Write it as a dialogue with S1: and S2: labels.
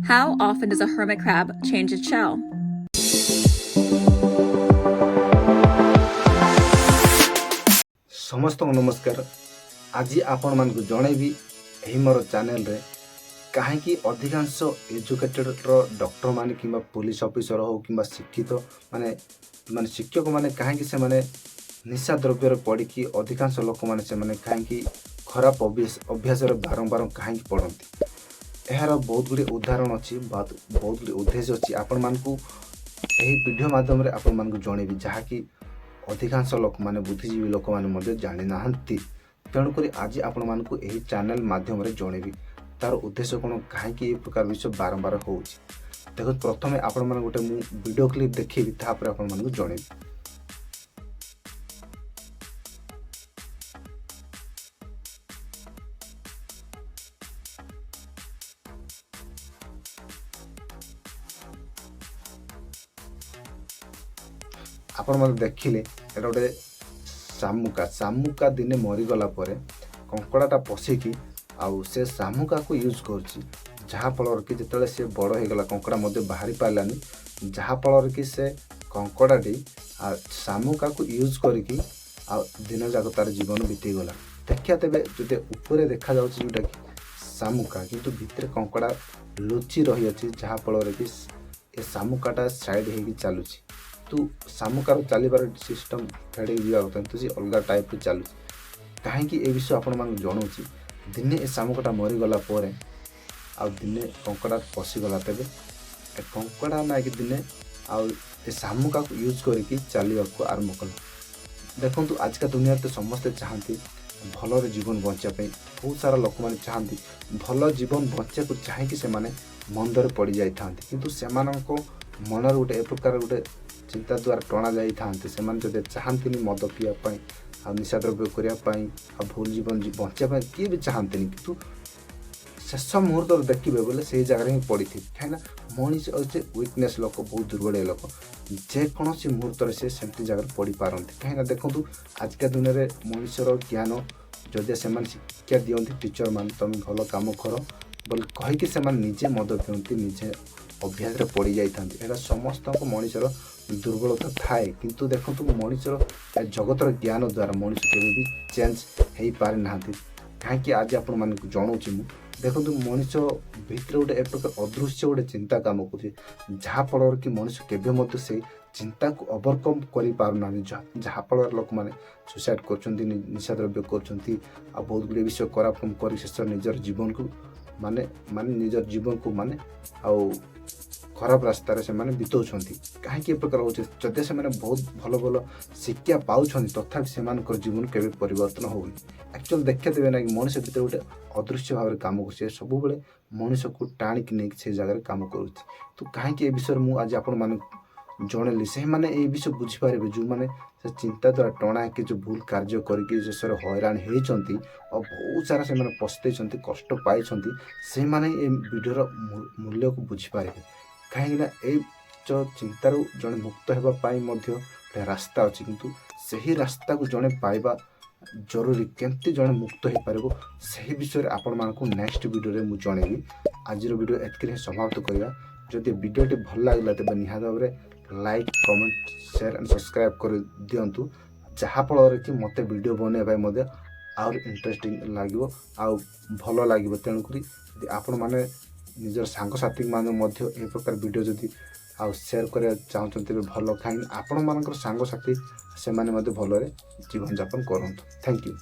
S1: How often does a hermit crab change its shell?
S2: ସମସ୍ତଙ୍କୁ ନମସ୍କାର। ଆଜି ଆପଣମାନଙ୍କୁ ଜଣେଇବି ଏହି ମୋର ଚ୍ୟାନେଲରେ କାହିଁକି ଅଧିକାଂଶ ଏଜୁକେଟେଡ଼ର ଡକ୍ଟରମାନେ କିମ୍ବା ପୋଲିସ ଅଫିସର ହେଉ କିମ୍ବା ଶିକ୍ଷିତ ମାନେ ମାନେ ଶିକ୍ଷକମାନେ କାହିଁକି ସେମାନେ ନିଶା ଦ୍ରବ୍ୟରେ ପଡ଼ିକି, ଅଧିକାଂଶ ଲୋକମାନେ ସେମାନେ କାହିଁକି ଖରାପ ଅଭ୍ୟାସରେ ବାରମ୍ବାର କାହିଁକି ପଡ଼ନ୍ତି। ଏହାର ବହୁତ ଗୁଡ଼ିଏ ଉଦାହରଣ ଅଛି, ବହୁତ ବହୁତ ଗୁଡ଼ିଏ ଉଦ୍ଦେଶ୍ୟ ଅଛି। ଆପଣମାନଙ୍କୁ ଏହି ଭିଡ଼ିଓ ମାଧ୍ୟମରେ ଆପଣମାନଙ୍କୁ ଜଣେଇବି, ଯାହାକି ଅଧିକାଂଶ ଲୋକମାନେ, ବୁଦ୍ଧିଜୀବୀ ଲୋକମାନେ ମଧ୍ୟ ଜାଣିନାହାନ୍ତି। ତେଣୁକରି ଆଜି ଆପଣମାନଙ୍କୁ ଏହି ଚ୍ୟାନେଲ ମାଧ୍ୟମରେ ଜଣେଇବି ତାର ଉଦ୍ଦେଶ୍ୟ କ'ଣ, କାହିଁକି ଏ ପ୍ରକାର ବିଷୟ ବାରମ୍ବାର ହେଉଛି। ଦେଖନ୍ତୁ, ପ୍ରଥମେ ଆପଣମାନଙ୍କୁ ଗୋଟେ ମୁଁ ଭିଡ଼ିଓ କ୍ଲିପ୍ ଦେଖେଇବି, ତାପରେ ଆପଣମାନଙ୍କୁ ଜଣେଇବି। ଆପଣମାନେ ଦେଖିଲେ, ଏଇଟା ଗୋଟେ ଶାମୁକା। ଶାମୁକା ଦିନେ ମରିଗଲା ପରେ କଙ୍କଡ଼ାଟା ପଶିକି ଆଉ ସେ ଶାମୁକାକୁ ୟୁଜ୍ କରୁଛି, ଯାହାଫଳରେ କି ଯେତେବେଳେ ସେ ବଡ଼ ହେଇଗଲା, କଙ୍କଡ଼ା ମଧ୍ୟ ବାହାରି ପାରିଲାନି, ଯାହାଫଳରେ କି ସେ କଙ୍କଡ଼ାଟି ଶାମୁକାକୁ ୟୁଜ୍ କରିକି ଆଉ ଦିନ ଯାକ ତାର ଜୀବନ ବିତିଗଲା। ଦେଖିବା ତେବେ ଯଦି ଉପରେ ଦେଖାଯାଉଛି ଯେଉଁଟାକି ଶାମୁକା, କିନ୍ତୁ ଭିତରେ କଙ୍କଡ଼ା ଲୁଚି ରହିଅଛି, ଯାହାଫଳରେ କି ଏ ଶାମୁକାଟା ସାଇଡ଼୍ ହେଇକି ଚାଲୁଛି। ତୁ ଶାମୁକାର ଚାଲିବାର ସିଷ୍ଟମ୍ ଫେଡ଼େଇକି ଯିବା କଥା, କିନ୍ତୁ ସେ ଅଲଗା ଟାଇପ୍ର ଚାଲୁଛି। କାହିଁକି ଏ ବିଷୟ ଆପଣମାନଙ୍କୁ ଜଣାଉଛି? ଦିନେ ଏ ଶାମୁକାଟା ମରିଗଲା ପରେ ଆଉ ଦିନେ କଙ୍କଡ଼ା ପଶିଗଲା। ତେବେ ଏ କଙ୍କଡ଼ା ନାଇକି ଦିନେ ଆଉ ଏ ଶାମୁକାକୁ ୟୁଜ୍ କରିକି ଚାଲିବାକୁ ଆରମ୍ଭ କଲା। ଦେଖନ୍ତୁ, ଆଜିକା ଦୁନିଆରେ ତ ସମସ୍ତେ ଚାହାନ୍ତି ଭଲରେ ଜୀବନ ବଞ୍ଚିବା ପାଇଁ। ବହୁତ ସାରା ଲୋକମାନେ ଚାହାନ୍ତି ଭଲ ଜୀବନ ବଞ୍ଚିବାକୁ, ଚାହିଁକି ସେମାନେ ମନ୍ଦରେ ପଡ଼ିଯାଇଥାନ୍ତି। କିନ୍ତୁ ସେମାନଙ୍କ ମନରେ ଗୋଟେ ଏ ପ୍ରକାର ଗୋଟେ ଚିନ୍ତା ଦ୍ୱାରା ଟଣା ଯାଇଥାନ୍ତି। ସେମାନେ ଯଦି ଚାହାନ୍ତିନି ମଦ ପିଇବା ପାଇଁ ଆଉ ନିଶା ଦ୍ରବ୍ୟ କରିବା ପାଇଁ ଆଉ ଭୁଲ ଜୀବନ ବଞ୍ଚିବା ପାଇଁ, କିଏ ବି ଚାହାନ୍ତିନି। କିନ୍ତୁ ଶେଷ ମୁହୂର୍ତ୍ତରେ ଦେଖିବେ ବୋଲେ ସେଇ ଜାଗାରେ ହିଁ ପଡ଼ିଥିବେ। କାହିଁକିନା ମଣିଷ ହେଉଛି ୱିକନେସ୍ ଲୋକ, ବହୁତ ଦୁର୍ବଳିଆ ଲୋକ। ଯେକୌଣସି ମୁହୂର୍ତ୍ତରେ ସେ ସେମିତି ଜାଗାରେ ପଡ଼ିପାରନ୍ତି। କାହିଁକିନା ଦେଖନ୍ତୁ, ଆଜିକା ଦୁନିଆରେ ମଣିଷର ଜ୍ଞାନ ଯଦି ସେମାନେ ଶିକ୍ଷା ଦିଅନ୍ତି ଟିଚର୍ ମାନେ, ତୁମେ ଭଲ କାମ କର ବୋଲି କହିକି ସେମାନେ ନିଜେ ମଦ ପିଅନ୍ତି, ନିଜେ ଅଭ୍ୟାସରେ ପଡ଼ିଯାଇଥାନ୍ତି। ଏଇଟା ସମସ୍ତଙ୍କ ମଣିଷର ଦୁର୍ବଳତା ଥାଏ। କିନ୍ତୁ ଦେଖନ୍ତୁ, ମଣିଷର ଏ ଜଗତର ଜ୍ଞାନ ଦ୍ୱାରା ମଣିଷ କେବେ ବି ଚେଞ୍ଜ ହେଇପାରି ନାହାନ୍ତି। କାହିଁକି ଆଜି ଆପଣମାନଙ୍କୁ ଜଣାଉଛି ମୁଁ। ଦେଖନ୍ତୁ, ମଣିଷ ଭିତରେ ଗୋଟେ ଏ ପ୍ରକାର ଅଦୃଶ୍ୟ ଗୋଟେ ଚିନ୍ତା କାମ କରୁଛି, ଯାହାଫଳରେ କି ମଣିଷ କେବେ ମଧ୍ୟ ସେଇ ଚିନ୍ତାକୁ ଓଭରକମ୍ କରିପାରୁନାହାନ୍ତି, ଯାହାଫଳରେ ଲୋକମାନେ ସୁସାଇଡ଼୍ କରୁଛନ୍ତି, ନିଶା ଦ୍ରବ୍ୟ କରୁଛନ୍ତି ଆଉ ବହୁତ ଗୁଡ଼ିଏ ବିଷୟ ଖରାପ କାମ କରି ଶେଷରେ ନିଜର ଜୀବନକୁ ମାନେ ମାନେ ନିଜର ଜୀବନକୁ ମାନେ ଆଉ ଖରାପ ରାସ୍ତାରେ ସେମାନେ ବିତାଉଛନ୍ତି। କାହିଁକି ଏ ପ୍ରକାର ହେଉଛି? ଯଦି ସେମାନେ ବହୁତ ଭଲ ଭଲ ଶିକ୍ଷା ପାଉଛନ୍ତି, ତଥାପି ସେମାନଙ୍କର ଜୀବନ କେବେ ପରିବର୍ତ୍ତନ ହେଉନି। ଆକ୍ଚୁଆଲି ଦେଖିଦେବେ ନା କି ମଣିଷ ଭିତରେ ଗୋଟେ ଅଦୃଶ୍ୟ ଭାବରେ କାମ କରୁଛି, ସେ ସବୁବେଳେ ମଣିଷକୁ ଟାଣିକି ନେଇକି ସେ ଜାଗାରେ କାମ କରୁଛି। ତ କାହିଁକି ଏ ବିଷୟରେ ମୁଁ ଆଜି ଆପଣମାନଙ୍କୁ ଜଣେଇଲି, ସେମାନେ ଏଇ ବିଷୟ ବୁଝିପାରିବେ, ଯେଉଁମାନେ ସେ ଚିନ୍ତା ଦ୍ୱାରା ଟଣା ହେଇକି ଯେଉଁ ଭୁଲ କାର୍ଯ୍ୟ କରିକି ଶେଷରେ ହଇରାଣ ହେଇଛନ୍ତି ଆଉ ବହୁତ ସାରା ସେମାନେ ପସ୍ତେଇଛନ୍ତି, କଷ୍ଟ ପାଇଛନ୍ତି, ସେମାନେ ଏ ଭିଡ଼ିଓର ମୂଲ୍ୟକୁ ବୁଝିପାରିବେ। କାହିଁକିନା ଏଇ ଯେଉଁ ଚିନ୍ତାରୁ ଜଣେ ମୁକ୍ତ ହେବା ପାଇଁ ମଧ୍ୟ ଗୋଟେ ରାସ୍ତା ଅଛି, କିନ୍ତୁ ସେହି ରାସ୍ତାକୁ ଜଣେ ପାଇବା ଜରୁରୀ। କେମିତି ଜଣେ ମୁକ୍ତ ହେଇପାରିବ, ସେହି ବିଷୟରେ ଆପଣମାନଙ୍କୁ ନେକ୍ସଟ ଭିଡ଼ିଓରେ ମୁଁ ଜଣେଇବି। ଆଜିର ଭିଡ଼ିଓ ଏତିକିରେ ହିଁ ସମାପ୍ତ କରିବା। ଯଦି ଭିଡ଼ିଓଟି ଭଲ ଲାଗିଲା, ତେବେ ନିହାତି ଭାବରେ like, comment, share and subscribe କରିଦିଅନ୍ତୁ, ଯାହାଫଳରେ କି ମୋତେ ଭିଡ଼ିଓ ବନେଇବା ପାଇଁ ମଧ୍ୟ ଆହୁରି ଇଣ୍ଟରେଷ୍ଟିଂ ଲାଗିବ ଆଉ ଭଲ ଲାଗିବ। ତେଣୁକରି ଯଦି ଆପଣମାନେ ନିଜର ସାଙ୍ଗସାଥିମାନେ ମଧ୍ୟ ଏ ପ୍ରକାର ଭିଡ଼ିଓ ଯଦି ଆଉ ସେୟାର କରିବାକୁ ଚାହୁଁଛନ୍ତି, ତେବେ ଭଲ। କାହିଁକି ଆପଣମାନଙ୍କର ସାଙ୍ଗସାଥି ସେମାନେ ମଧ୍ୟ ଭଲରେ ଜୀବନଯାପନ କରନ୍ତୁ। Thank you.